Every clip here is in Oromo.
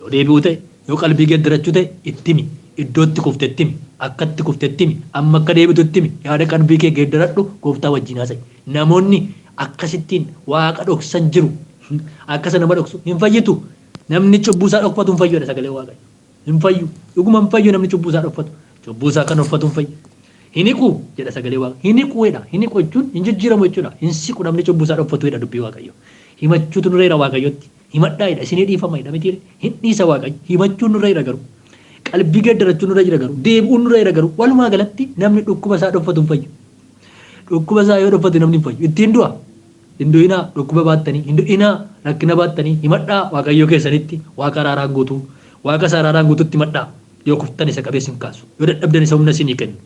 Yoo deebi'uu ta'e, yoo qalbii geeddarachuu ta'e itti himi. Iddoo itti kufte itti himi. Akka itti kufte itti himi. Amma akka deebitu itti himi. Yaada qalbii kee geeddaradhu gooftaa wajjin haasa'i. Namoonni akkasittiin waaqa dhoksan jiru. Akka isa nama dhoksu hin fayyitu. Namni cubbuu isaa dhokfatu hin fayyu jedha sagaleen Waaqayyo. Hin fayyu. Dhuguma hin fayyu namni cubbuu isaa dhokfatu. Cubbuu isaa kan dhokfatu hin fayyu. Hin hiqu jedha sagalee Waaqa. Hin hiqu jedha. Hin hiqu jechuun hin jijjiiramu jechuudha. Hin siqu namni cubbuu isaa dhokfatu jedha dubbii Waaqayyo. Himachuutu nurra jira Waaqayyotti. Himadhaa jedha. Isinii dhiifama jedha mitiire. Hin dhiisa Waaqayyo. Himachuun nurra jira garuu. Qalbii geeddarachuun nurra jira garuu. Deebi'uun nurra jira garuu. Walumaa galatti namni dhukkuba isaa dhokfatu hin fayyu. Dhukkuba isaa yoo dhokfate namni hin fayyu. Ittiin du'a. Hin du'inaa dhukkuba baattanii, hin du'inaa rakkina baattanii, himadhaa Waaqayyoo keessanitti, Waaqa araaraan guutuu, Waaqa isa araaraan guututti himadhaa. Yoo kuftan isa qabee isin kaasu, yoo dadhabdan isa humna isinii kennu.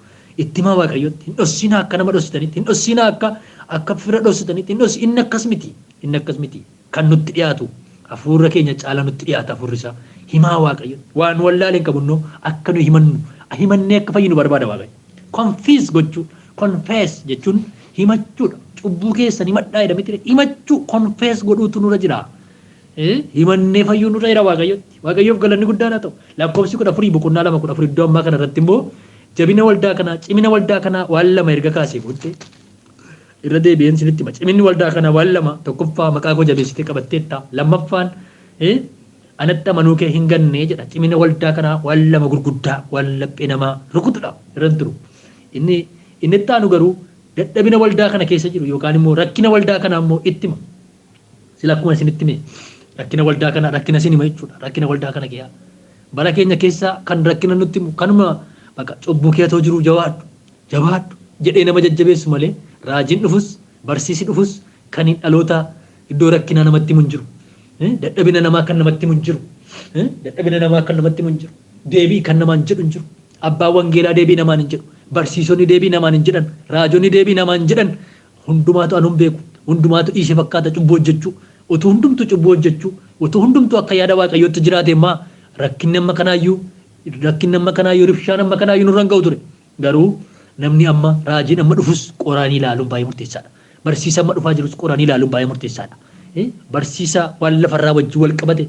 Itti himaa Waaqayyotti, hin dhossinaa akka nama dhossitanitti, hin dhossinaa akka akka fira dhossitanitti, hin dhossi inni akkas miti, inni akkas miti. Kan nutti dhiyaatu hafuura keenya caala nutti dhiyaata hafuurri isaa. Himaa Waaqayyotti. Waan wallaale hin qabunnoo akka nu himannu, himannee akka fayyinu barbaada Waaqayyo. Confess gochuu, confess jechuun himachuudha. Cubbuu keessan himadhaa jedha miti himachuu, confess godhuutu nurra jira. Himannee fayyuu nurra jira Waaqayyotti. Waaqayyoof galanni guddaan haa ta'u. Lakkoofsi 14 boqonnaa 2 14 iddoo ammaa kana irratti immoo jabina waldaa kanaa, cimina waldaa kanaa waan lama erga kaasee booddee irra deebi'een isinitti hima. Ciminni waldaa kanaa waan lama tokkoffaa maqaa koo jabeessitee qabatteetta. Lammaffaan anatti amanuu kee hin ganne jedha. Cimina waldaa kanaa waan lama gurguddaa waan laphee namaa rukutudha irra hin turu. Inni inni itti aanu garuu dadhabina waldaa kana keessa jiru yookaan immoo rakkina waldaa kanaa immoo itti hima. Sila akkuma isinitti hime rakkina waldaa kanaa rakkina isin hima jechuudha. Rakkina waldaa kana keessa. Bara keenya keessa kan rakkina nutti himu kanuma baqa cubbuu kee otoo jiruu jabaadhu jabaadhu jedhee nama jajjabeessu malee raajiin dhufus barsiisi dhufus kan hin dhaloota iddoo rakkinaa namatti himu hin jiru. Dadhabina namaa kan namatti himu hin jiru. Dadhabina namaa kan namatti himu hin jiru. Deebii kan namaan jedhu hin jiru. Abbaan wangeelaa deebii namaan hin jedhu. Barsiisonni deebii namaan hin jedhan. Raajonni deebii namaan hin jedhan. Hundumaatu anuu hin beeku. Hundumaatu dhiise fakkaata cubbuu hojjechuu. Utuu hundumtuu cubbuu hojjechuu, utuu hundumtuu akka yaada Waaqayyootti jiraate maa rakkinni amma kanaayyuu, rakkinni amma kanaayyuu, ribshaan amma kanaayyuu nurra hin ga'u ture. Garuu namni amma raajiin amma dhufus qoranii ilaaluun baay'ee murteessaadha. Barsiisa amma dhufaa jirus qoranii ilaaluun baay'ee murteessaadha. Barsiisa waan lafarraa wajjin wal qabate,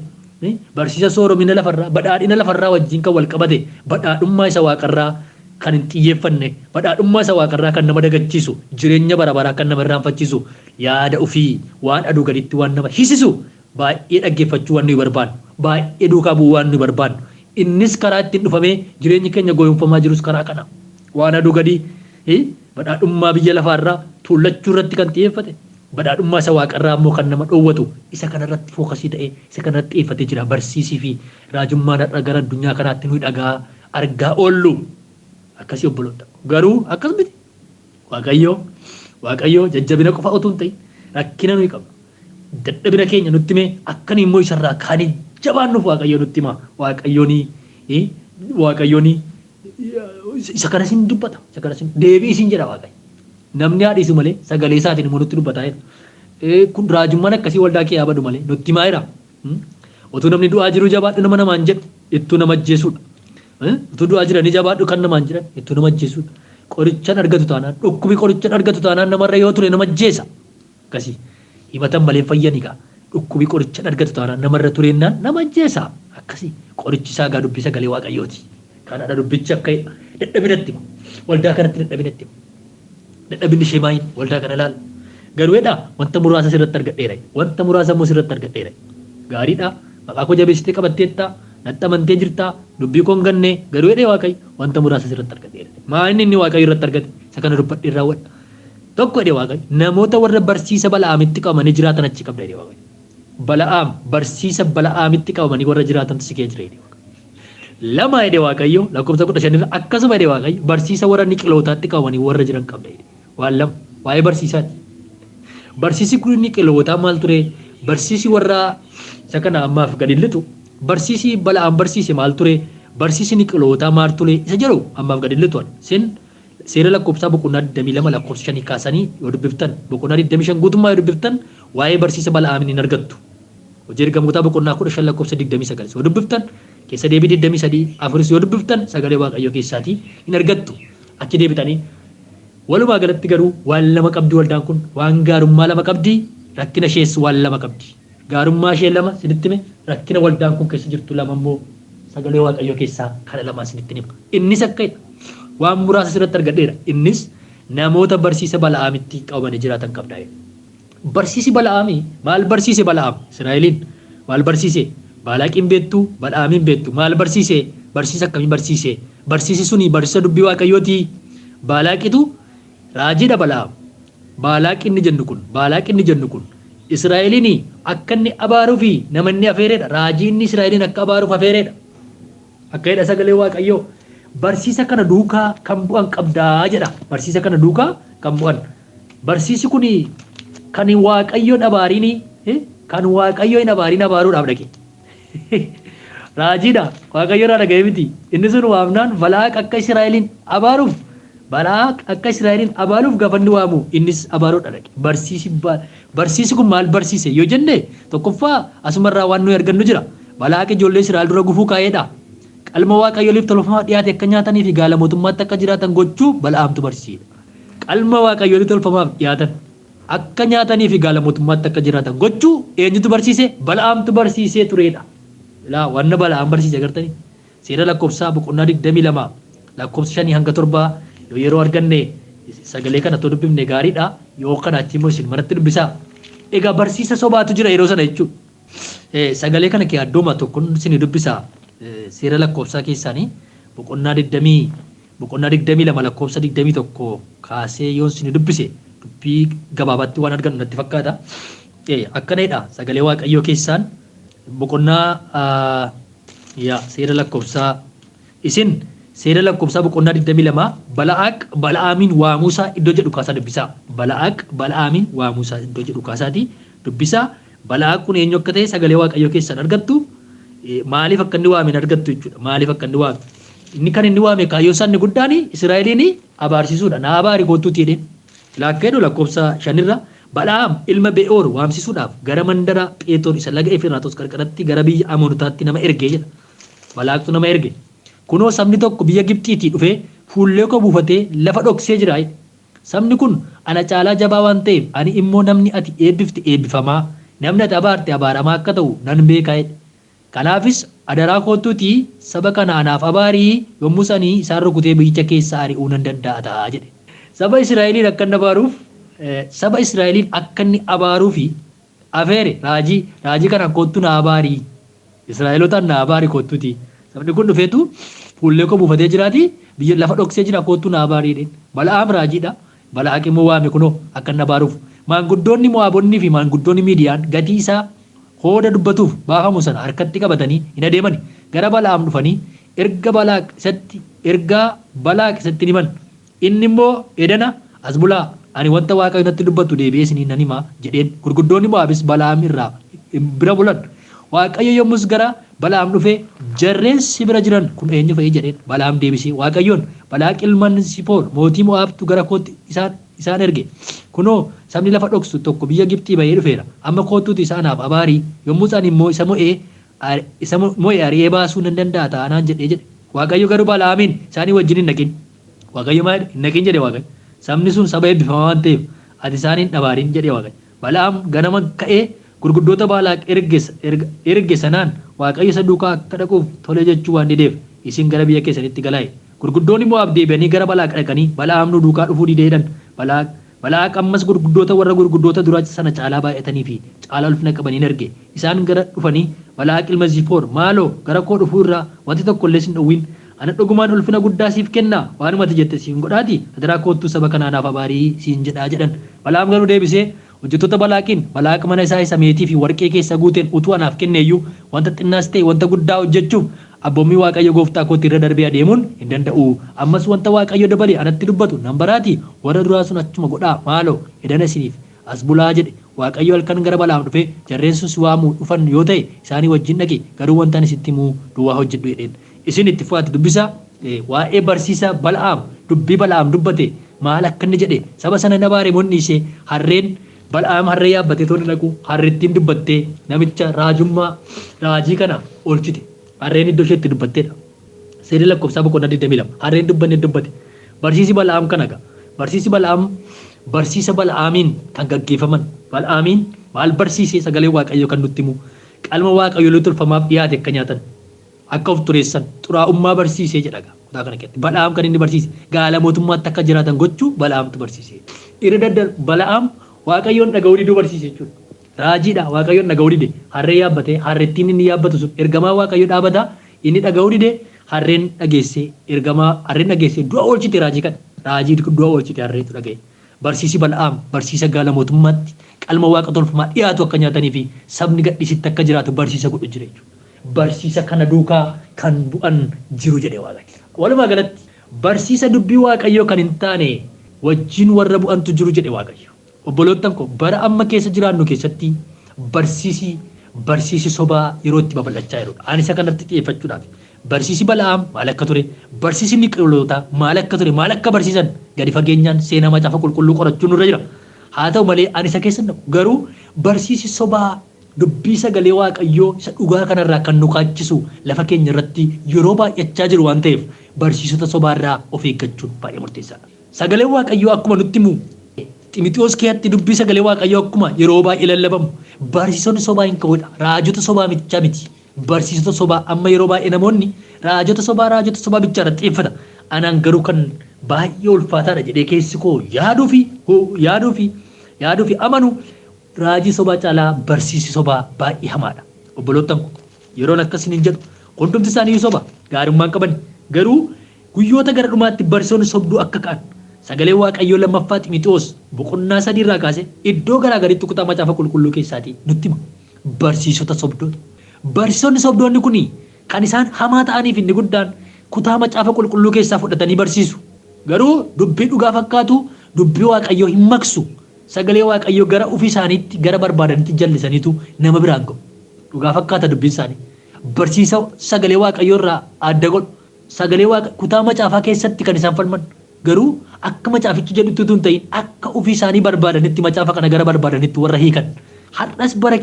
barsiisa sooromina lafarraa, badhaadhina lafarraa wajjin kan wal qabate, badhaadhummaa isa waaqarraa kan hin xiyyeeffanne, badhaadhummaa isa waaqarraa kan nama dagachiisu, jireenya bara baraa kan nama irraanfachiisu, yaada ofii waan aduu gaditti waan nama hisisu baay'ee dhaggeeffachuu waan nuyi barbaannu, baay'ee duukaa bu'uu waan nuyi barbaannu. Innis karaa ittiin dhufamee jireenyi keenya goyomfamaa jirus karaa kana. Waan aduu gadii badhaadhummaa biyya lafaarraa tuullachuu irratti kan xiyyeeffate, badhaadhummaa isa waaqarraa immoo kan nama dhoowwatu isa kanarratti fookasii ta'ee isa kanarratti xiyyeeffatee jira. Barsiisii fi raajummaan har'a gara addunyaa kanaatti nuyi dhagaa argaa oollu akkasii obboloota. Garuu akkas miti. Waaqayyo Waaqayyo jajjabina qofa utuu hin ta'in rakkina nuyi qabnu dadhabina keenya nutti himee akka nuyi immoo isarraa kaanee jabaannuuf Waaqayyo nutti hima. Waaqayyooni Waaqayyooni isa kana sin dubbata isa kana sin deebii isin jedha Waaqayyo. Namni haa dhiisu malee sagalee isaatiin immoo nutti dubbataa jira. Kun raajummaan akkasii waldaa kee haa badu malee nutti himaa jira. Utuu namni du'aa jiru jabaadhu nama namaan jedhu ittuu nama ajjeesuudha. Utuu du'aa jiranii jabaadhu kan namaan jedhan ittuu nama ajjeesuudha. Qorichan argatu taanaan dhukkubi qorichan argatu taanaan namarra yoo ture nama ajjeesa. Akkasii himatan malee hin fayyani gaa. Dhukkubi qorichan argatu taanaan namarra tureennaan nama ajjeesa. Akkasii qorichi isaa gaa dubbii sagalee Waaqayyooti. Kanadha dubbichi akka dadhabinatti hima. Waldaa kanatti dadhabinatti hima. Dadhabinni ishee maayin waldaa kana ilaala. Garuu jedha wanta muraasa sirratti argadheera. Wanta muraasa immoo sirratti argadheera. Gaariidha. Maqaa koo jabeessitee qabatteetta. Natti amantee jirta. Dubbii koo hin ganne. Garuu jedhee Waaqayyo wanta muraasa sirratti argadheera. Maa inni inni Waaqayyo irratti argate isa kana dubbadheen raawwadha. Tokko jedhee Waaqayyo namoota warra barsiisa Bala'aamitti qabamanii jiraatan achi qabda jedhee Waaqayyo. Bala'aam barsiisa Bala'aamitti qabamanii warra jiraatantu si keessa jira jedhee Waaqayyo. 2 jedhe Waaqayyo, lakkoofsa 15 irra akkasuma jedhe Waaqayyo, barsiisa warra Niqilootaatti qabamanii warra jiran qabda jedhe. Waan lama, waa'ee barsiisaati. Barsiisi kun Niqilootaa maal ture? Barsiisi warra isa kana ammaaf gadi hin lixu. Barsiisi Bala'aam barsiise maal ture? Barsiisi Niqilootaa maal ture? Isa jedhu ammaaf gadi hin lixu. Isin seera lakkoofsaa boqonnaa 22 lakkoofsa 5 kaasanii yoo dubbiftan, boqonnaa 25 guutummaa yoo dubbiftan waa'ee barsiisa Bala'aamin hin argattu. Hojii Ergamootaa boqonnaa 15 lakkoofsa 29 yoo dubbiftan, Keessa Deebii 23, 4s yoo dubbiftan sagalee Waaqayyoo keessaatii hin argattu. Achi deebitanii. Walumaa galatti garuu waan lama qabdi waldaan kun, waan gaarummaa lama qabdi, rakkina ishees waan lama qabdi. Gaarummaa ishee lama isinitti hime, rakkina waldaan kun keessa jirtu lama immoo sagalee Waaqayyoo keessaa kana lama isinitti hima. Innis akka jedha. Waan muraasa sirratti argadheera. Innis namoota barsiisa Bala'aamitti qabamanii jiraatan qabda. Barsiisi Bala'aamii maal barsiise Bala'aam? Israa'eliin maal barsiise? Baalaaqiin beektu, Bala'aamiin beektu. Maal barsiise? Barsiisa akkamii barsiise? Barsiisi suni barsiisa dubbii Waaqayyooti. Baalaaqitu raajiidha Bala'aam. Baalaaq inni jennu kun, Baalaaq inni jennu kun Israa'eliin akka inni abaaruu fi nama inni afeeredha. Raajii inni Israa'eliin akka abaaruuf afeeredha. Akka jedha sagalee Waaqayyoo. Barsiisa kana duukaa kan bu'an qabdaa jedha. Barsiisa kana duukaa kan bu'an. Barsiisi kun kan Waaqayyoon abaariin, kan Waaqayyo hin abaariin abaaruudhaaf dhaqe. Raajiidha. Waaqayyo irraa dhaga'ee miti. Inni sun waamnaan Balaaq akka Israa'eliin abaaruuf, Balaaq akka Israa'eliin abaaruuf gaafa inni waamu innis abaaruudha dhaqe. Barsiisi kun maal barsiise yoo jenne, tokkoffaa asumarraa waan nuyi argannu jira. Balaaq ijoollee Israa'el dura gufuu kaa'eedha. Qalma Waaqayyoliif tolfamaa dhiyaate akka nyaatanii fi gaala mootummaatti akka jiraatan gochuu Bala'aamtu barsiisedha. Qalma Waaqayyolii tolfamaaf dhiyaatan akka nyaatanii fi gaala mootummaatti akka jiraatan gochuu eenyutu barsiise? Bala'aamtu barsiisee turedha. Ilaa wanna Bala'aam barsiise agartanii? Seera lakkoofsaa boqonnaa 22 lakkoofsa 5 hanga 7 yoo yeroo arganne sagalee kana too dubbifne gaariidha. Yoo kana achi immoo isin manatti dubbisaa. Egaa barsiisa sobaatu jira yeroo sana jechuudha. Sagalee kana kee addooma tokkon isin dubbisaa. Seera lakkoofsaa keessaanii boqonnaa 20 boqonnaa 22 lakkoofsa 21 kaasee yoon isin dubbise dubbii gabaabaatti waan argannu natti fakkaata. Akkana jedha sagalee Waaqayyoo keessaan boqonnaa yaa seera lakkoofsaa isin seera lakkoofsaa boqonnaa 22 Bala'aaq Bala'aamiin waamuusaa iddoo jedhu kaasaa dubbisaa. Bala'aaq Bala'aamiin waamuusaa iddoo jedhu kaasaati dubbisaa. Bala'aaq kun eenyu akka ta'e sagalee Waaqayyoo keessaan argattu. Maaliif akka inni waame hin argattu jechuudha. Maaliif akka inni waame? Inni kan inni waame kaayyoo isaa inni guddaan Israa'eliin abaarsiisuudha. Na abaari kottuuti jedheen. Lakka jedhu lakkoofsa 5rra Bala'aam ilma Be'oor waamsisuudhaaf gara mandara Pheexoor isa laga Efraaxoos qarqaratti gara biyya Amoonotaatti nama erge jedha. Balaaqtu nama erge. Kunoo sabni tokko biyya Gibxiitii dhufee fuullee koo buufatee lafa dhoksee jira jedhe. Sabni kun ana caalaa jabaa waan ta'eef ani immoo namni ati eebbifte eebbifamaa, namni ati abaarte abaaramaa akka ta'u nan beeka jedhe. Kanaafis adaraa koottuutii saba kana anaaf abaari, yommus ani isaan rukutee biyyicha keessaa ari'uu nan danda'a ta'a jedhe. Saba Israa'eliin akka inni abaaruuf saba Israa'eliin akka inni abaaruufi afeere raajii raajii kanaan koottuu na abaari, Israa'elotaan na abaari koottuutii. Sabni kun dhufeetu fuullee koo buufatee jiraati, biyya lafa dhoksee jira, koottuu na abaari jedheen. Bala'aam raajiidha. Balaaq immoo waame kunoo akka inni abaaruuf. Maanguddoonni Mo'aabonnii fi maanguddoonni Miidiyaan gatii isaa hooda dubbatuuf baafamu sana harkatti qabatanii hin adeemani. Gara Bala'aam dhufanii erga Balaaq isatti ergaa Balaaq isatti hin himan. Inni immoo edana as bulaa, ani wanta Waaqayyo natti dubbatu deebi'ee isinii nan hima jedheen. Gurguddoonni Mo'aabis Bala'aam irraa bira bulan. Waaqayyo yommus gara Bala'aam dhufee, Jarreen si bira jiran kun eenyu fa'i jedheen. Bala'aam deebisee Waaqayyoon, Balaaq ilma Sipoor mootii Mo'aabtu gara kootti isaan isaan erge. Kunoo, sabni lafa dhoksu tokko biyya Gibxii ba'ee dhufeera. Amma koottuutii isa anaaf abaari, yommus ani immoo isa mo'ee isa mo'e ari'ee baasuu nan danda'a ta'a anaan jedhe jedhe. Waaqayyo garuu Bala'aamiin, Isaanii wajjin hin dhaqin. Waaqayyo maal jedhe? Hin dhaqin jedhe Waaqayyo. Sabni sun saba eebbifamaa waan ta'eef, ati isaan hin abaarin jedhe Waaqayyo. Bala'aam ganama ka'ee gurguddoota Baalaaq erge sanaan Waaqayyo isa duukaa akka dhaquuf tole jechuu waan dideef isin gara biyya keessanitti galaa jedhe. Gurguddoonni Mo'aab deebi'anii gara Balaaq dhaqanii, Bala'aam nu duukaa dhufuu dide jedhan. Balaaq Balaaq ammas gurguddoota warra gurguddoota duraa sana caalaa baay'atanii fi caalaa ulfina qaban in erge. Isaan gara dhufanii, Balaaq ilma Ziipoor, maaloo, gara koo dhufuu irraa wanti tokko illee si hin dhowwin. Ana dhugumaan ulfina guddaa siif kenna, waanuma ati jette siif godhaatii, adaraa koottuu saba kana anaaf abaari siin jedhaa jedhan. Bala'aam garuu deebisee, hojjettoota Balaaqiin, Balaaq mana isaa isa meetii fi warqee keessa guuteen utuu anaaf kennee iyyuu, wanta xinnaas ta'e wanta guddaa hojjechuuf abboommii Waaqayyo gooftaa kootii irra darbee adeemuun hin danda'u. Ammas wanta Waaqayyo dabalee anatti dubbatu nan baraatii, warra duraa sun achuma godhaa, maaloo, edana isiniif as bulaa jedhe. Waaqayyo halkan gara Bala'aam dhufee, Jarreen sun si waamuu dhufan yoo ta'e, isaanii wajjin dhaqi, garuu wanta ani sitti himu duwwaa hojjedhu jedheen. Isin itti fufaati dubbisaa. Waa'ee barsiisa Bala'aam, dubbii Bala'aam dubbate maal akka inni jedhe, saba sana hin abaare moo hin dhiise? Harreen Bala'aam harree yaabbatee tola dhaqu, harrittiin dubbattee namicha raajummaa raajii kana oolchite. Harreen iddoo ishee itti dubbatteedha. Seerri lakkoofsaa boqonnaa 22. Harreen dubbanne dubbate. Barsiisi Bala'aam kana egaa. Barsiisi Bala'aam Barsiisa Bal'aamiin kan gaggeeffaman. Bal'aamiin maal barsiisee? Sagalee Waaqayyoo kan nutti himu, qalma waaqayyolii tolfamaaf dhiyaate akka nyaatan, akka of xureessan, xuraa'ummaa barsiisee jedha kutaa kana keessatti. Bal'aam kan inni barsiise gaala mootummaatti akka jiraatan gochuu Bal'aamtu barsiise. Irra daddar Bal'aam Waaqayyoon dhaga'uu diduu barsiise jechuudha. Raajiidha, Waaqayyoon dhaga'uu dide. Harree yaabbatee, harrettiin inni yaabbatu sun ergamaa Waaqayyoo dhaabataa, inni dhaga'uu dide. Harreen dhageessee, ergamaa harreen dhageessee du'a oolchite raajii kana. Raajii du'a oolchite harreetu dhaga'e. Barsiisi Bal'aam barsiisa gaala mootummaatti qalma waaqa tolfamaa dhiyaatu akka nyaatanii fi sabni gadhiisitti akka jiraatu barsiisa godhu jira jechuudha. Barsiisa kana duukaa kan bu'an jiru jedhe Waaqayyo. Walumaa galatti barsiisa dubbii Waaqayyoo kan hin taane wajjin warra bu'antu jiru jedhe Waaqayyo. Obboloottan koo, bara amma keessa jiraannu keessatti barsiisi sobaa yeroo itti babal'achaa jirudha. Ani isa kanatti xiyyeeffachuudhaaf barsiisi Bala'aam maal akka ture, barsiisi Niqolootaa maal akka ture, maal akka barsiisan gadi fageenyaan seenaa Macaafa Qulqulluu qorachuun nurra jira. Haa ta'u malee ani isa keessa hin dhaqu. Garuu barsiisi sobaa dubbii sagalee Waaqayyoo isa dhugaa kanarraa kan nu kaachisu lafa keenya irratti yeroo baay'achaa jiru waan ta'eef, barsiisota sobaarraa of eeggachuun baay'ee murteessaadha. Sagaleen Waaqayyoo akkuma nutti himu, Ximitiyoos keessatti dubbii sagalee Waaqayyoo akkuma yeroo baay'ee lallabamu, barsiisonni sobaa hin ka'uudha. Raajota sobaa michaa miti. Barsiisota sobaa, amma yeroo baay'ee namoonni raajota sobaa bichaa irratti xiyyeeffata. Anaan garuu kan baay'ee ulfaataadha jedhee keessi koo yaaduu fi amanu, raajii sobaa caalaa barsiisi sobaa baay'ee hamaadha. Obboloottan koo, yeroon akkasiin hin jedhu hundumti isaanii soba gaarummaan qaban, garuu guyyoota gara dhumaatti barsiisonni sobduu akka ka'an sagalee Waaqayyoo Lammaffaa Ximitiyoos boqonnaa 3 irraa kaasee iddoo garaa gariitti kutaa Macaafa Qulqulluu keessaatii nutti hima. Barsiisota sobdoota. Barsiisonni sobdoonni kun kan isaan hamaa ta'aniif inni guddaan kutaa Macaafa Qulqulluu keessaa fudhatanii barsiisu. Garuu dubbii dhugaa fakkaatu dubbii Waaqayyoo hin maqsu. Sagalee Waaqayyoo gara ofii isaaniitti, gara barbaadanitti jallisaniitu nama biraan ga'u. Dhugaa fakkaata dubbiin isaanii. Barsiisa sagalee Waaqayyoo irraa adda godhu. Sagalee Waaqa kutaa macaafaa keessatti kan isaan falman. Garuu akka macaafichi jedhutti utuu hin ta'in akka ofii isaanii barbaadanitti macaafa kana gara barbaadanitti warra hiikan. Har'as bara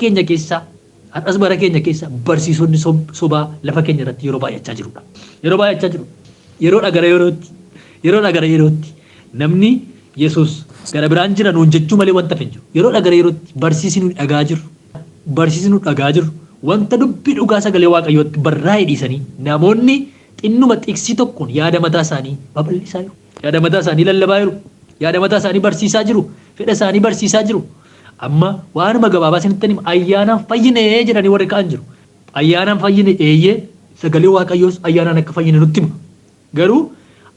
keenya keessa barsiisonni sobaa lafa keenya irratti yeroo baay'achaa jirudha. Yeroo baay'achaa jiru. Yeroodha gara yerootti. Yeroodha gara yerootti. Namni Yesuus gara biraan jira nuun jechuu malee wanta hin jiru. Yeroodha gara yerootti barsiisi nuyi dhagaa jirru. Barsiisi nu dhagaa jirru. Wanta dubbii dhugaa sagalee Waaqayyootti barraa'ee dhiisanii namoonni xinnuma xiqsii tokkoon yaada mataa isaanii babal'isaa jiru. Yaada mataa isaanii lallabaa jiru. Yaada mataa isaanii barsiisaa jiru. Fedha isaanii barsiisaa jiru. Amma waanuma gabaabaa isinitti hima, ayyaanaan fayyine jedhanii warri ka'an jiru. Ayyaanaan fayyine, eeyyee, sagalee Waaqayyoos ayyaanaan akka fayyine nutti hima. Garuu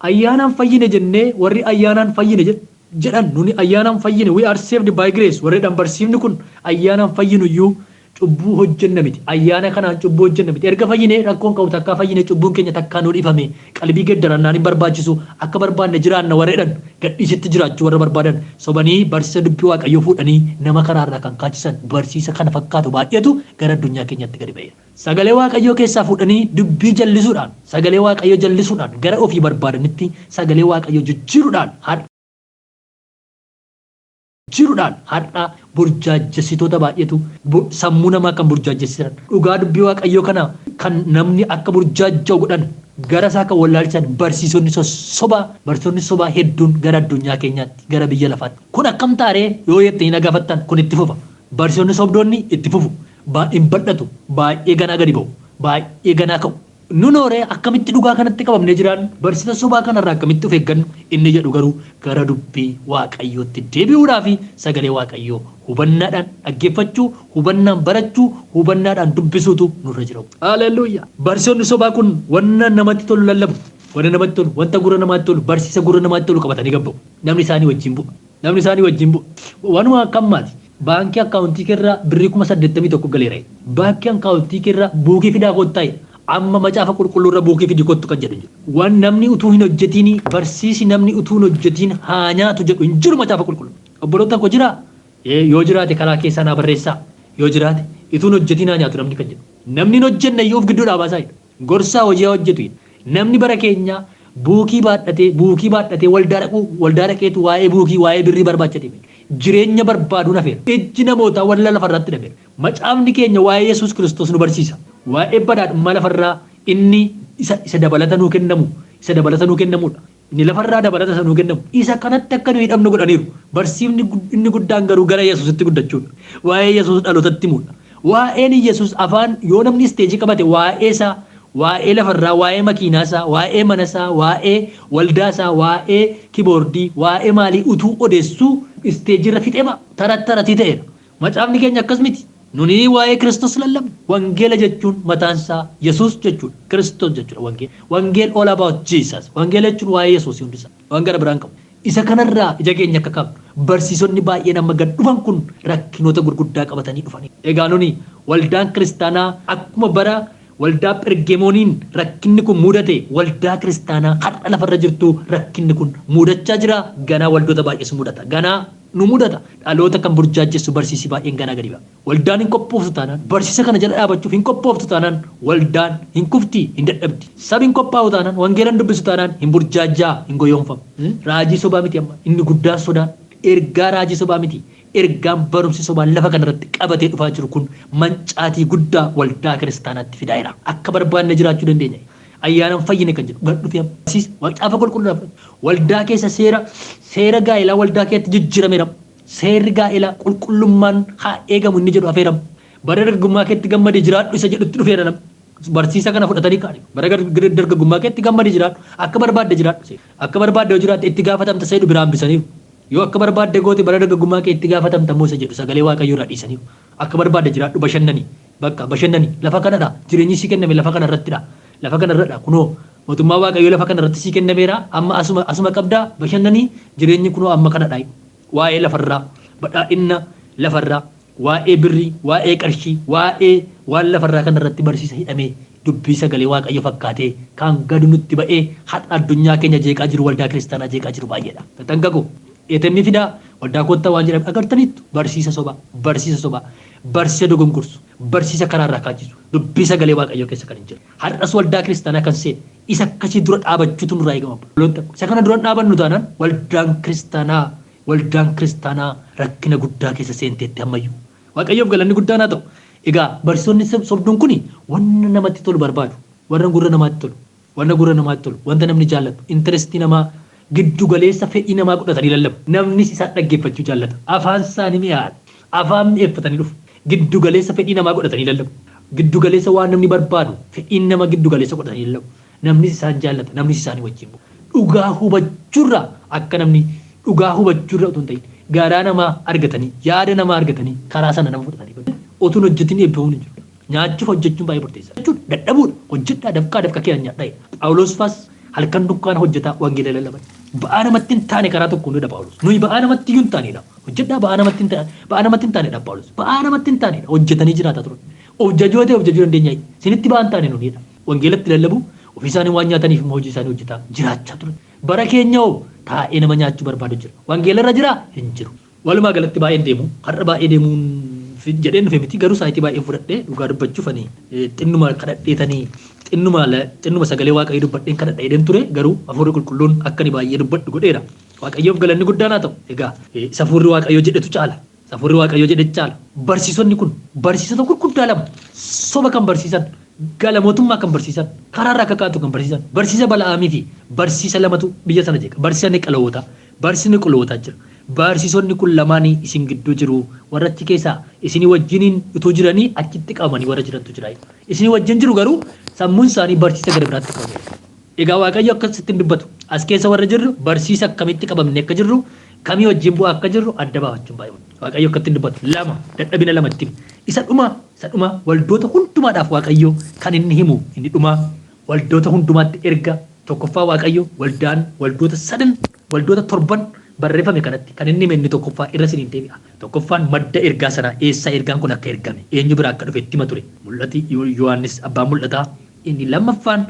ayyaanaan fayyine jennee warri ayyaanaan fayyine jedhan, nuni ayyaanaan fayyine, we are saved by grace warri jedhan, barsiifni kun ayyaanaan fayyinu iyyuu cubbuu hojjenna miti. Ayyaana kanaan cubbuu hojjenna miti. Erga fayyine rakkoon qabu, takkaa fayyine, cubbuun keenya takkaa nu dhifame, qalbii geddarannaan hin barbaachisu, akka barbaanne jiraanna warra jedhan, gadhiisitti jiraachuu warra barbaadan, sobanii barsiisa dubbii Waaqayyoo fuudhanii nama karaarraa kan kaachisan, barsiisa kana fakkaatu baay'eetu gara addunyaa keenyatti gadi ba'eera. Sagalee Waaqayyoo keessaa fuudhanii dubbii jallisuudhaan, sagalee Waaqayyoo jallisuudhaan, gara ofii barbaadanitti sagalee Waaqayyoo jijjiiruudhaan har'a burjaajessitoota baay'eetu, sammuu namaa kan burjaajessisan, dhugaa dubbii Waaqayyoo kana kan namni akka burjaajja'u godhan, gara isaa kan wallaalchisan, barsiisonni sobaa, barsiisonni sobaa hedduun gara addunyaa keenyaatti, gara biyya lafaatti. Kun akkam taaree yoo jettanii na gaafattan, kun itti fufa. Barsiisonni sobdoonni itti fufu, hin bal'atu, baay'ee ganaa gadi ba'u, baay'ee ganaa ka'u. Nu nooree akkamitti dhugaa kanatti qabamnee jiraannu, barsiisa sobaa kanarraa akkamitti of eeggannu inni jedhu, garuu gara dubbii Waaqayyootti deebi'uudhaa fi sagalee Waaqayyoo hubannaadhaan dhaggeeffachuu, hubannaan barachuu, hubannaadhaan dubbisuutu nurra jira. Haleluuyaa! Barsiisonni sobaa kun wanna namatti tolu lallabu. Wanna namatti tolu, wanta gurra namaatti tolu, barsiisa gurra namaatti tolu qabatanii gabba'u. Namni isaanii wajjin bu'a. Namni isaanii wajjin bu'a. Waanuma akkammaati. Baankii akkaawuntii keerraa birrii 81,000 galeera. Baankii akkaawuntii keerraa buukii fidaa kottaa. Amma Macaafa Qulqulluurra buukii fidi kottu kan jedhu hin jiru. Waan namni utuu hin hojjetiin, barsiisi namni utuu hin hojjetiin haa nyaatu jedhu hin jiru Macaafa Qulqulluu. Obboloota koo, jiraa? Yoo jiraate karaa keessaa naa barreessaa. Yoo jiraate utuu hin hojjetiin haa nyaatu namni kan jedhu. Namni hin hojjenne iyyuu of gidduudhaa baasaa jedha. Gorsaa hojii haa hojjetu jedha. Namni bara keenyaa buukii baadhatee waldaa dhaquu, waldaa dhaqeetu waa'ee buukii, waa'ee birrii barbaacha deeme. Jireenya barbaaduun hafeera. Ijji namootaa warra lafarratti dhabeera. Macaafni keenya waa'ee Yesuus Kiristoos nu barsiisa. Waa'ee badhaadhummaa lafarraa inni isa dabalata nuu kennamu, isa dabalata nuu kennamudha. Inni lafarraa dabalata sanuu kennamu. Isa kanatti akka nuyi hidhamnu godhaniiru. Barsiifni inni guddaan garuu gara Yesuusitti guddachuudha. Waa'ee Yesuus dhalootatti himuudha. Waa'een Yesuus afaan yoo namni isteejii qabate waa'ee isaa, waa'ee lafarraa, waa'ee makiinaa isaa, waa'ee mana isaa, waa'ee waldaa isaa, waa'ee kiboordii, waa'ee maalii utuu odeessuu isteejiirra fixee ba'a. Tarat taratii ta'eera. Macaafni keenya akkas miti. Nuni waa'ee Kiristoos lallabna. Wangeela jechuun mataan isaa Yesuus jechuudha. Kiristoos jechuudha wangeela. Wangeel all about Jesus. Wangeela jechuun waa'ee Yesuus hundisaa. Waan gara biraan qabu. Isa kanarraa ija keenya akka kaafnu barsiisonni baay'een amma gad dhufan kun rakkinoota gurguddaa qabatanii dhufanii. Egaa nuni waldaan kiristaanaa akkuma bara waldaa Phergemooniin rakkinni kun mudate, waldaa kiristaanaa har'a lafarra jirtu rakkinni kun mudachaa jira. Ganaa waldoota baay'ees mudata. Ganaa nu mudata. Dhaloota kan burjaajjessu barsiisi baay'een ganaa gadi ba'a. Waldaan hin qophooftu taanaan, barsiisa kana jala dhaabachuuf hin qophooftu taanaan, waldaan hin kufti, hin dadhabdi. Sabi hin qophaa'u taanaan, wangeela hin dubbisu taanaan, hin burjaajjaa, hin goyoonfamu. Raajii sobaa miti amma. Inni guddaan sodaan. Ergaa raajii sobaa miti. Ergaan barumsi sobaa lafa kanarratti qabatee dhufaa jiru kun mancaatii guddaa waldaa kiristaanaatti fidaa jira. Akka barbaanne jiraachuu dandeenya. Ayyaanan fayyine kan jedhu gad dhufee barsiisa. Macaafa qulqulluudhaaf waldaa keessa seera gaa'elaa waldaa keessatti jijjiirameera. Seerri gaa'elaa qulqullummaan haa eegamu inni jedhu hafeera. Bara dargaggummaa keetti gammadii jiraadhu isa jedhutti dhufeera namni. Barsiisa kana fudhatanii ka'ani. Bara dargaggummaa keetti gammadii jiraadhu. Akka barbaadde jiraadhu. Akka barbaadde yoo jiraatte itti gaafatamta isa jedhu biraa hambisaniiru. Yoo akka barbaadde goote bara dargaggummaa kee itti gaafatamta immoo isa jedhu sagalee Waaqayyoo irraa dhiisaniiru. Akka barbaadde jiraadhu, bashannani. Bakka bashannani. Lafa kanadha. Jireenyi sii kenname lafa kana irrattidha. Lafa kana irradha. Kunoo mootummaa Waaqayyoo lafa kana irratti sii kennameera. Amma asuma qabdaa bashannanii, jireenyi kunoo amma kanadha. Waa'ee lafarraa, badhaadhinna lafarraa, waa'ee birrii, waa'ee qarshii, waa'ee waan lafarraa kana irratti barsiisa hidhamee dubbii sagalee Waaqayyo fakkaatee kan gadi nutti ba'ee har'a addunyaa keenya jeeqaa jiru, waldaa kiristaanaa jeeqaa jiru baay'eedha. Taxanqaqu. ATM fidaa waldaa koottaa waan jedhame agartaniittu. Barsiisa sobaa, barsiisa sobaa, barsiisa dogongorsu, barsiisa karaarraa kaachisu, dubbii sagalee Waaqayyoo keessa kan hin jirre. Har'as waldaa kiristaanaa kan seene isa akkasii dura dhaabachuutu nurraa eegama. Isa kana dura dhaabannu taanaan waldaan kiristaanaa rakkina guddaa keessa seenteetti ammayyuu. Waaqayyoof galanni guddaan haa ta'u. Egaa barsiisonni sobduun kuni wanna namatti tolu barbaadu. Warra gurra namaatti tolu. Wanna gurra namaatti tolu. Wanta namni jaallatu. Interestii namaa, giddu galeessa fedhii namaa godhatanii lallabu. Namnis isaan dhaggeeffachuu jaallata. Afaan isaanii mi'aadha. Afaan mi'eeffatanii dhufu. Giddu galeessa fedhii namaa godhatanii lallabu. Giddu galeessa waan namni barbaadu, fedhiin nama giddu galeessa godhatanii lallabu. Namnis isaan jaallata. Namnis isaanii wajjin bu'a. Dhugaa hubachuurraa, akka namni dhugaa hubachuurra utuu hin ta'in, garaa namaa argatanii, yaada namaa argatanii, karaa sana nama fudhatanii badu. Utuun hojjetin eebbifamuun hin jiru. Nyaachuuf hojjechuun baay'ee murteessaadha. Jechuun dadhabuudha. Hojjedhaa, dafqaa, dafqa kee nyaadhaa. Phaawulos faas halkan dukkaana hojjetaa wangeela lallaban. Ba'aa namatti hin taane karaa tokkoon jedha Phaawulos. Nuyi ba'aa namatti iyyuu hin taanedha. Hojjedhaa, ba'aa namatti hin taane, ba'aa namatti hin taanedha Phaawulos. Ba'aa namatti hin taanedha. Hojjetanii jiraataa turan. Of jajuu ta'e of jajuu dandeenya. Isinitti ba'aa hin taane nunidha. Wangeelatti lallabu, ofii isaanii waan nyaataniif immoo hojii isaanii hojjetaa jiraachaa turan. Bara keenya hoo taa'ee nama nyaachuu barbaadu jira. Wangeela irra jiraa? Hin jiru. Walumaa galatti baay'een deemu. Har'a baay'ee deemuun jedheen dhufe miti, garuu saayitii baay'ee fudhadhee dhugaa dubbachuuf ani xinnuma kadhadheetanii xinnuma sagalee Waaqayyoo dubbadheen kadhadha jedheen ture, garuu hafuurri qulqulluun akka ani baay'ee dubbadhu godheera. Waaqayyoof galanni guddaan haa ta'u. Egaa hafuurri Waaqayyoo jedhetu caala. Hafuurri Waaqayyoo jedhetu caala. Barsiisonni kun barsiisota gurguddaa lama, soba kan barsiisan, gala mootummaa kan barsiisan, karaarraa akka kaatu kan barsiisan, barsiisa Bala'aamii fi barsiisa lamatu biyya sana jeeqa. Barsiisa Niqalawootaa, barsiisa Niqolootaa jira. Barsiisonni kun lamaanii isin gidduu jiru. Warra achi keessaa isinii wajjiniin utuu jiranii achitti qabamanii warra jirantu jira. Isinii wajjin jiru, garuu sammuun isaanii barsiisa gara biraatti qabameera. Egaa Waaqayyo akkasitti hin dubbatu. As keessa warra jirru barsiisa akkamitti qabamne akka jirru, kamii wajjin bu'aa akka jirru adda baafachuun baay'ee Waaqayyo akkatti hin dubbatu. Lama, dadhabina lamatti hima. Isa dhuma waldoota hundumaadhaaf Waaqayyo kan inni himu inni dhuma waldoota hundumaatti erga tokkoffaa Waaqayyo waldaan waldoota sadan, waldoota torban barreeffame kanatti kan inni hime inni tokkoffaa irra isiniin deebi'a. Tokkoffaan madda ergaa sanaa, eessaa ergaan kun akka ergame, eenyu biraa akka dhufe itti hima ture. Mul'ati Yohaannis abbaan mul'ataa. Inni lammaffaan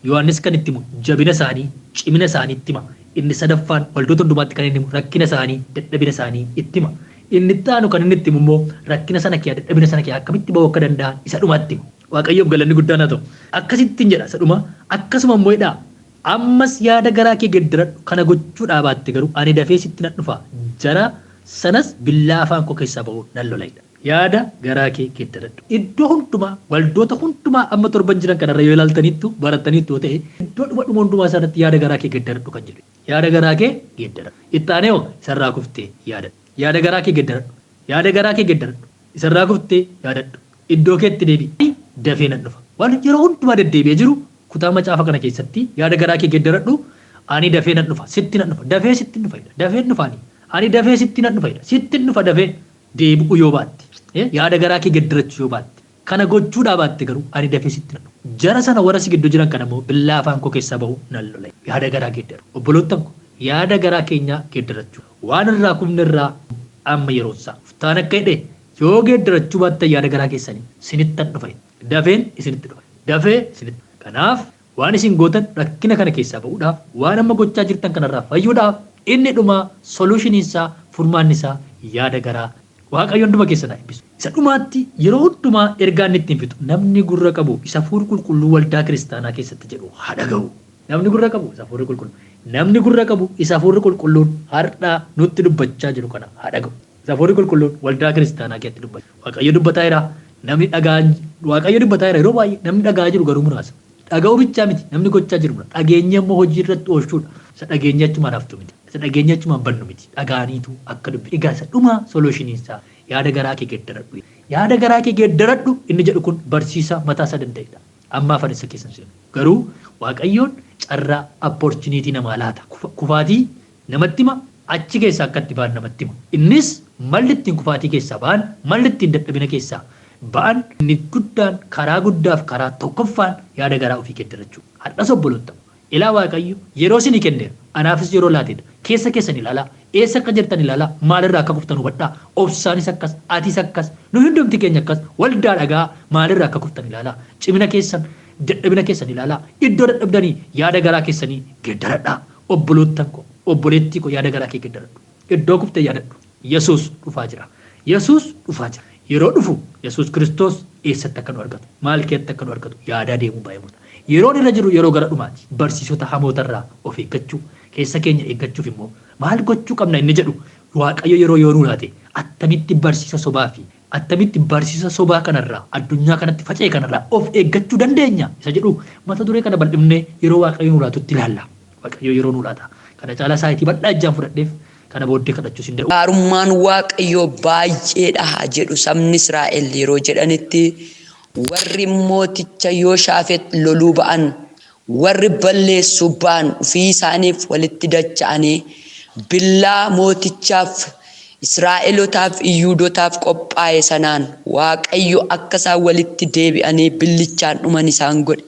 Yohaannis kan itti himu jabina isaanii, cimina isaanii itti hima. Inni sadaffaan waldoota hundumaatti kan inni himu rakkina isaanii, dadhabina isaanii itti hima. Inni itti aanu kan inni itti himu immoo rakkina sana kee, dadhabina sana kee akkamitti ba'uu akka danda'an isa dhumaatti himu. Waaqayyoof galanni guddaan haa ta'u. Akkasittiin jedha isa dhuma, akkasuma immoo jedhaa, ammas yaada garaa kee geddaradhu, kana gochuu dhaabatte garuu ani dafee sitti nan dhufa, jara sanas billaa afaan koo keessaa ba'uu nan lola jedha. Yaada garaa kee geddaradhu. Iddoo hundumaa, waldoota hundumaa amma torban jiran kanarra yoo ilaaltaniittu, barattaniittu yoo ta'e, iddoo dhuma dhuma hundumaa isaarratti yaada garaa kee geddaradhu kan jedhu. Yaada garaa kee geeddaradhu. Itti aanee hoo isarraa kuftee yaadadhu. Yaada garaa kee geeddaradhu. Yaada garaa kee geeddaradhu. Isarraa kuftee yaadadhu. Iddoo keetti deebi'i. Dafee nan dhufa. Waan yeroo hundumaa deddeebi'ee jiru kutaa macaafa kana keessatti yaada garaa kee geeddaradhu. Ani dafee nan dhufa. Sitti nan dhufa. Dafee sitti dhufa. Dafee dhufa ani. Ani dafee sitti nan dhufa. Sitti dhufa dafee deebi'u yoo baatte. Yaada garaa kee geeddarachuu yoo baatte. Kana gochuudhaa baatte garuu ani dafee sitti nan dhufa. Jara sana warra si gidduu jiran kana immoo billaa afaan koo keessaa bahu nan lola. Yaada garaa geeddaru. Obboloottan ko yaada garaa keenyaa geeddarachuu. Waan irraa kufne irraa amma yeroon isaa. Gooftaan akka jedhe yoo geeddarachuu baattan yaada garaa keessanii sinittan dhufa. Dafeen isinitti dhufa. Dafee isinitti. Kanaaf waan isin gootan rakkina kana keessaa ba'uudhaaf waan amma gochaa jirtan kanarraa fayyuudhaaf inni dhumaa solution isaa furmaanni isaa yaada garaa Waaqayyo hunduma keessan haa eebbisu. Isa dhumaatti yeroo hundumaa ergaa inni ittiin fixu namni gurra qabu isa hafuurri qulqulluu waldaa kiristaanaa keessatti jedhu haa dhaga'u. Namni gurra qabu isa hafuurri qulqulluu. Namni gurra qabu isa hafuurri qulqulluun har'a nutti dubbachaa jiru kana haa dhaga'u. Isa hafuurri qulqulluun waldaa kiristaanaa keessatti dubbata. Waaqayyo dubbataa jira. Namni dhagaa Waaqayyo dubbataa jira yeroo baay'ee namni dhagaa jiru garuu muraasa. Dhaga'uu bichaa miti namni gochaa jiru muraasa. Dhageenyi ammoo hojii irratti oolchuudha. Isa dhageenyi achumaan haftu miti. Isa dhageenyi achumaan bannu miti. Dhagaaniitu akka dubbi. Egaa isa dhumaa solution isaa yaada garaa kee geeddaradhu. Yaada garaa kee geeddaradhu inni jedhu kun barsiisa mataa isaa danda'edha. Ammaaf ani isa keessan seenu. Garuu Waaqayyoon carraa opportunity namaa laata. Kufaatii namatti hima achi keessaa akka itti ba'an namatti hima. Innis malli ittiin kufaatii keessaa ba'an malli ittiin dadhabina keessaa ba'an inni guddaan karaa guddaaf karaa tokkoffaan yaada garaa ofii geeddarachuu. Har'as obboloota ilaa Waaqayyo yeroo isinii kenneera. Anaafis yeroo laateedha. Keessa keessan ilaalaa. Eessa akka jirtan ilaalaa. Maalirraa akka kuftan hubadhaa. Obsaanis akkas, atis akkas, nu hundumti keenya akkas. Waldaa dhagaa maalirraa akka kuftan ilaalaa. Cimina keessan, dadhabina keessan ilaalaa. Iddoo dadhabdanii yaada garaa keessanii geeddaradhaa. Obboloottan koo, obboleettii koo yaada garaa kee geeddaradhu. Iddoo kufte yaadadhu. Yesuus dhufaa jira. Yesuus dhufaa jira. Yeroo dhufu Yesuus Kiristoos eessatti akka nu argatu, maal keessatti akka nu argatu yaadaa deemuu baay'ee murta. Yeroon irra jiru yeroo gara dhumaati. Barsiisota hamootarraa of eeggachuu, keessa keenya eeggachuuf immoo maal gochuu qabna inni jedhu Waaqayyo yeroo yoo nuu laate attamitti barsiisa sobaa fi attamitti barsiisa sobaa kanarraa addunyaa kanatti faca'e kanarraa of eeggachuu dandeenya isa jedhu mata duree kana bal'ifnee yeroo Waaqayyo nuu laatutti ilaalla. Waaqayyo yeroo nuu laata. Kana caalaa saayitii bal'aa ijaan fudhadheef kana booddee kadhachuus hin danda'u. Gaarummaan Waaqayyoo baay'eedha haa jedhu sabni Israa'el yeroo jedhanitti warri mooticha Yooshaafex loluu ba'an, warri balleessuu ba'an ofii isaaniif walitti dacha'anii billaa mootichaaf Israa'elotaaf Iyyuudotaaf qophaa'e sanaan Waaqayyo akka isaan walitti deebi'anii billichaan dhuman isaan godhe.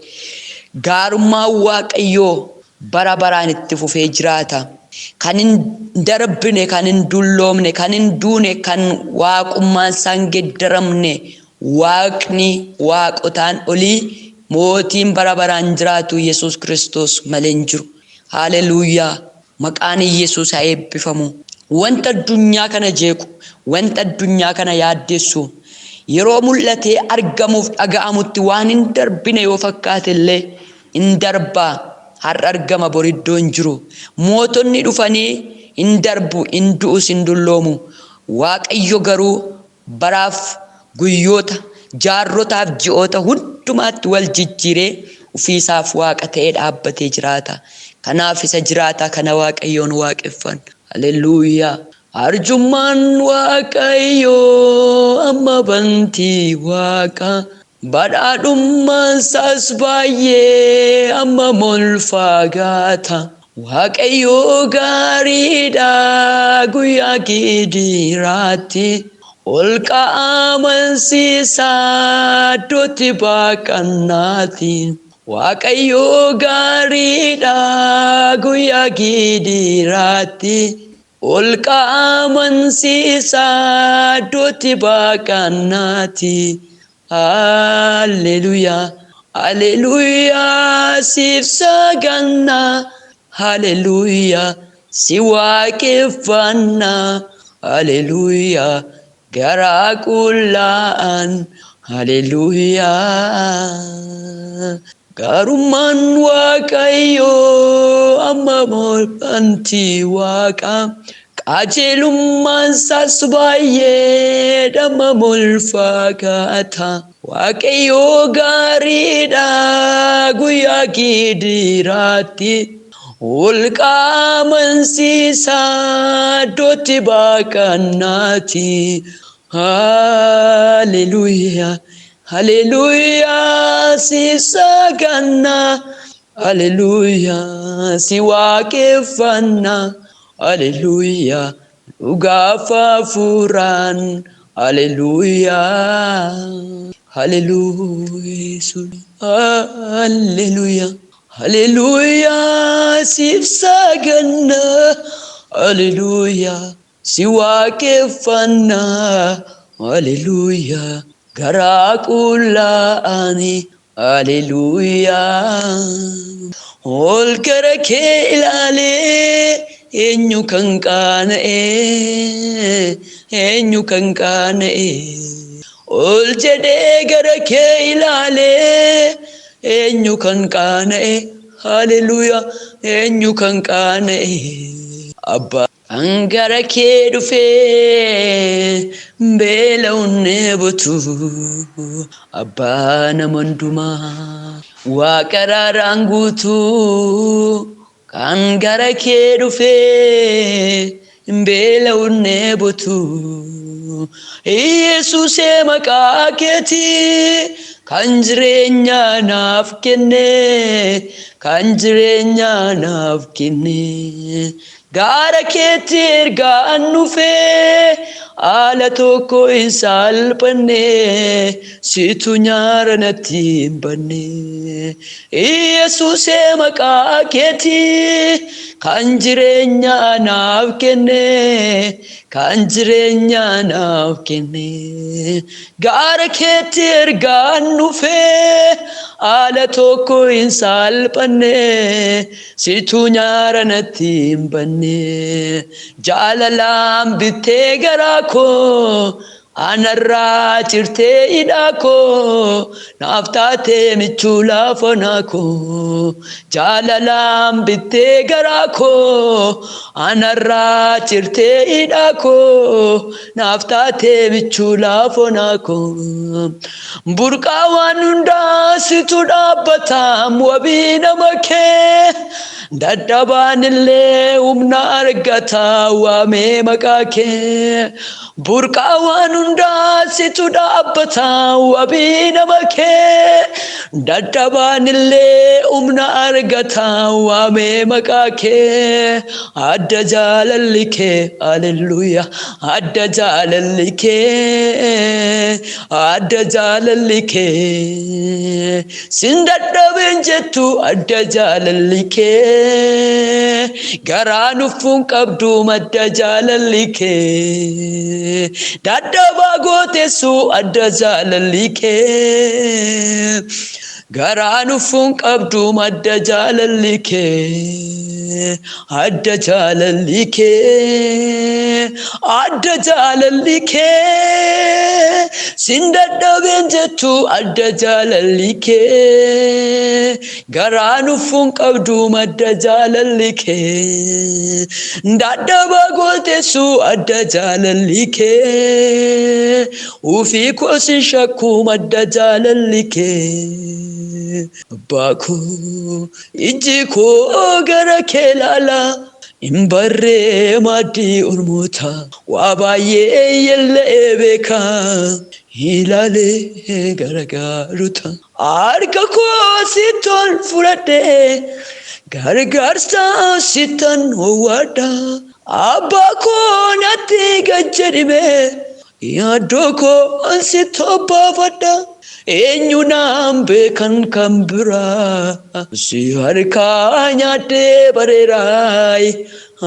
Gaarummaan Waaqayyoo bara baraan itti fufee jiraata. Kan hin darbine, kan hin dulloomne, kan hin duune, kan waaqummaan isaa hin geddaramne, Waaqni waaqotaan olii mootiin bara baraan jiraatu Yesuus Kiristoos malee hin jiru. Haaleluuyaa! Maqaan Yesuus haa eebbifamu. Wanta addunyaa kana jeequ, wanta addunyaa kana yaaddessu, yeroo mul'atee argamuuf dhaga'amutti waan hin darbine yoo fakkaate illee hin darbaa. Har'a argama bor iddoo hin jiru. Mootonni dhufanii hin darbu, hin du'us, hin dulloomu. Waaqayyo garuu baraaf guyyoota, jaarrotaaf ji'oota hundumaatti wal jijjiiree ofiisaaf waaqa ta'ee dhaabbatee jiraata. Kanaaf isa jiraataa kana Waaqayyoon waaqeffanna. Haleluuyaa! Arjummaan Waaqayyoo amma bantii waaqa. Badhaadhummaan isaas baay'ee amma ol fagaata. Waaqayyo gaariidha guyyaa gidiraatti. Ol ka'amansiisaa iddootti baqannaati. Waaqayyo gaariidha guyyaa gidiraatti. Ol ka'amansiisaa iddootti baqannaati. Haleluuyaa. Haleluuyaa siif saganna. Haleluuyaa si waaqeffanna. Haleluuyaa garaa qullaa'an. Haleluuyaa. Gaarummaan Waaqayyoo amma bantii waaqa. Qajeelummaan isaas baay'ee amma ol fagaata. Waaqayyoo gaariidha guyyaa gidiraatti. Ol qaamansiisaa iddootti baaqannaati. Haleluuyaa. Haleluuyaa si saganna. Haleluuyaa si waaqeffanna. Haleluuyaa dhugaaf hafuuraan. Haleluuyaa. Haleluuyaa. Haleluuyaa. Haleluuyaa siif saganna. Haleluuyaa si waaqeffanna. Haleluuyaa garaa qullaa'ani. Haleluuyaa. Ol gara kee ilaalee eenyu kan qaana'e, eenyu kan qaana'e. Ol jedhee gara kee ilaalee eenyu kan qaana'e. Haleluuyaa eenyu kan qaana'e. Abbaa kan gara kee dhufee beela'uun dheebotu, abbaa nama hundumaa, waaqa araaraan guutuu, kan gara kee dhufee beela'uun dheebotu. Yesuusee maqaa keetii kan jireenya naaf kenne, kan jireenya naaf kenne. Gaara keetti ergaan dhufee haala tokko hin salphanne, situ nyaara natti hin banne. Yesuusee maqaa keetii kan jireenya naaf kenne, kan jireenya naaf kenne. Gaara keetti ergaan dhufee haala tokko hin salphanne, situ nyaara natti hin banne. Jaalalaan bittee garaa koo, anarraa cirtee hidhaa koo, naaf taatee michuu laafanaa koo. Jaalalaan bittee garaa koo, anarraa cirtee hidhaa koo, naaf taatee michuu laafanaa koo. Burqaa waan hundaa situ dhaabbataam wabii nama kee, dadhabaan illee humna argata waamee maqaa kee. Burqaa waan hundaa situ dhaabbata wabii nama kee, dadhabaan illee humna argata waamee maqaa kee. Adda jaalalli kee, haleluuyaa, adda jaalalli kee, adda jaalalli kee. Sin dadhabeen jettu adda jaalalli kee, garaa nuffuun qabdu madda jaalalli kee. Dadhabaa gooteessu adda jaalalli kee, garaa nuffuun qabdu madda jaalalli kee. Adda jaalalli kee, adda jaalalli kee. Sin dadhabeen jettu adda jaalalli kee, garaa nuffuun qabdu madda jaalalli kee. Dadhabaa gooteessu adda jaalalli kee, ufii koosin shakku madda jaalalli kee. Abbaa koo ijji koo gara kee ilaala. Hin barree maaddii ormoota, waa baay'ee yella'ee beeka. Ilaalee gara gaarota. Harka koo sittan fudhadhee gargaarsa sittan howwadha. Abbaa koo natti gad jedhime, yaaddoo koo sitti obbaafadha. Eenyu naan beekan kan biraa, si harkaa nyaadhee bareeraay.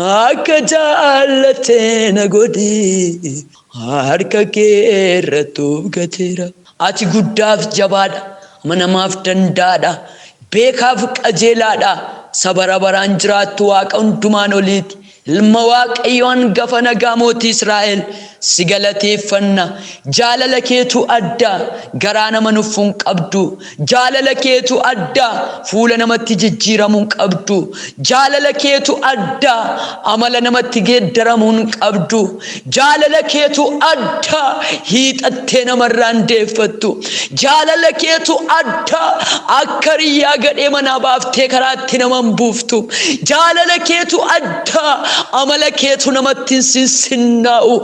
Akka jaallattee na godhi, harka kee irratti of gateera. Ati guddaaf jabaadha, amanamaaf danda'aadha, beekaaf qajeelaadha, isa bara baraan jiraattu waaqa hundumaan oliiti. Ilma Waaqayyoo hangafa nagaa mootii Israa'el si galateeffanna. Jaalala keetu adda, garaa nama nuffuu hin qabdu. Jaalala keetu adda, fuula namatti jijjiiramuu hin qabdu. Jaalala keetu adda, amala namatti geeddaramuu hin qabdu. Jaalala keetu adda, hiixattee namarraa hin deeffattu. Jaalala keetu adda, akka riyyaa gadhee manaa baaftee karaatti nama hin buuftu. Jaalala keetu adda, amala keetu namatti hin sinsinnaa'u.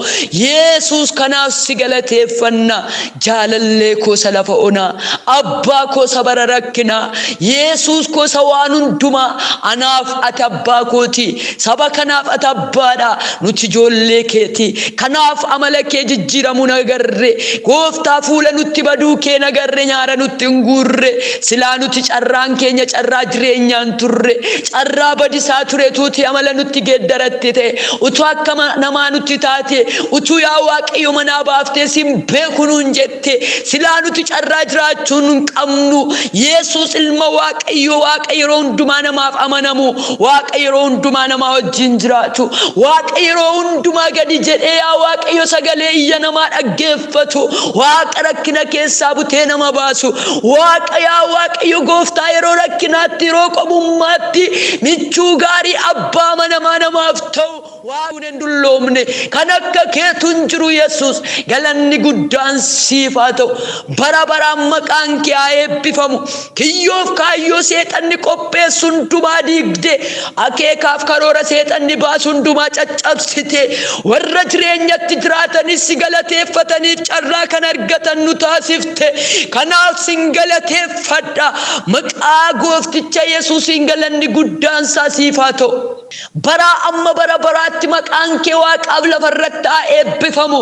Yesuus, kanaaf si galateeffanna. Jaalallee koo isa lafa onaa, abbaa koo isa bara rakkinaa, Yesuus koo isa waan hundumaa, anaaf ati abbaa kooti, saba kanaaf ati abbaadha, nuti ijoollee keeti. Kanaaf amala kee jijjiiramuu nagarre. Gooftaa, fuula nutti baduu kee nagarre, nyaara nutti hin guurre. Silaa nuti carraan keenya carraa jireenyaan turre, carraa badisaa ture tuuti amala nutti geeddaratte ta'e, utuu akka namaa nutti taate, utuu yaa Waaqayyo manaa baaftee sin beeku nuun jette, silaa nuti carraa jiraachuu hin qabnu. Yesuus ilma Waaqayyo, Waaqa yeroo hundumaa namaaf amanamu, Waaqa yeroo hundumaa namaa wajjin jiraatu, Waaqa yeroo hundumaa gadi jedhee yaa Waaqayyo sagalee iyya namaa dhaggeeffatu, Waaqa rakkina keessaa butee nama baasu, Waaqa yaa Waaqayyo gooftaa yeroo rakkinaatti, yeroo qomummaatti michuu gaarii, abbaa amanamaa namaaf ta'u, Waaqni hin dulloomne kan akka keetu hin jiru. Yesuus, galanni guddaan siif haa ta'u. Bara baraan maqaan kee haa eebbifamu. Kiyyoof kaayyoo seexanni qopheessu hundumaa diigde, akeekaaf karoora seexanni baasu hundumaa caccabsite, warra jireenyatti jiraatanis si galateeffataniif carraa kan argatan nu taasifte. Kanaaf sin galateeffadha. Maqaa goofticha Yesuusiin galanni guddaan isaa siif haa ta'u. Baraa amma bara baraatti maqaan kee waaqaaf lafarratti haa eebbifamu.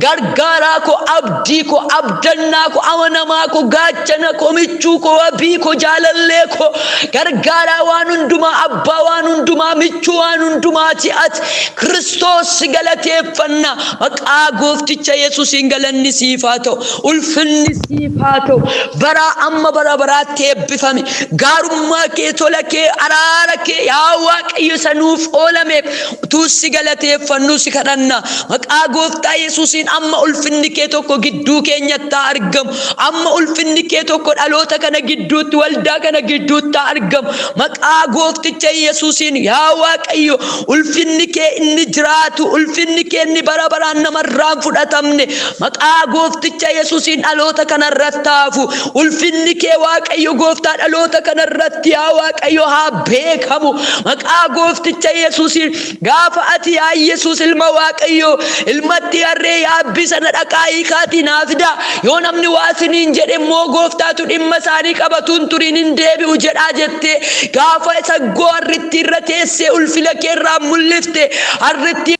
Gargaaraa koo, abdii koo, abdannaa koo, amanamaa koo, gaachana koo, michuu koo, wabii koo, jaalallee koo, gargaaraa waan hundumaa, abbaa waan hundumaa, michuu waan hundumaati ati. Kiristoos, si galateeffanna. Maqaa goofticha Yesuusiin galanni siif haa ta'u. Ulfinni siif haa ta'u. Baraa amma bara baraatti eebbifami. Gaarummaa kee, tola kee, araara kee yaa Waaqayyo isa nuuf oolameef utuu si galateeffannu si kadhanna. Maqaa gooftaa Yesuusiin amma ulfinni kee tokko gidduu keenyatti haa argamu. Amma ulfinni kee tokko dhaloota kana gidduutti, waldaa kana gidduutti haa argamu. Maqaa goofticha Yesuusiin yaa Waaqayyo, ulfinni kee inni jiraatu, ulfinni kee inni bara baraan namarraa hin fudhatamne, maqaa goofticha Yesuusiin dhaloota kanarratti haafu. Ulfinni kee, Waaqayyo gooftaa, dhaloota kanarratti yaa Waaqayyo haa beekamu. Maqaa goofticha Yesuusiin gaafa ati yaa Yesuus ilma Waaqayyo ilmatti harree yaabbii sana dhaqaa hiikaatii naa fidaa, yoo namni waa isiniin jedhe immoo gooftaatu dhimma isaanii qabatuun turiin hin deebi'u jedhaa jettee, gaafa saggoo harrittii irra teessee ulfina kee irraa mul'ifte, harrittii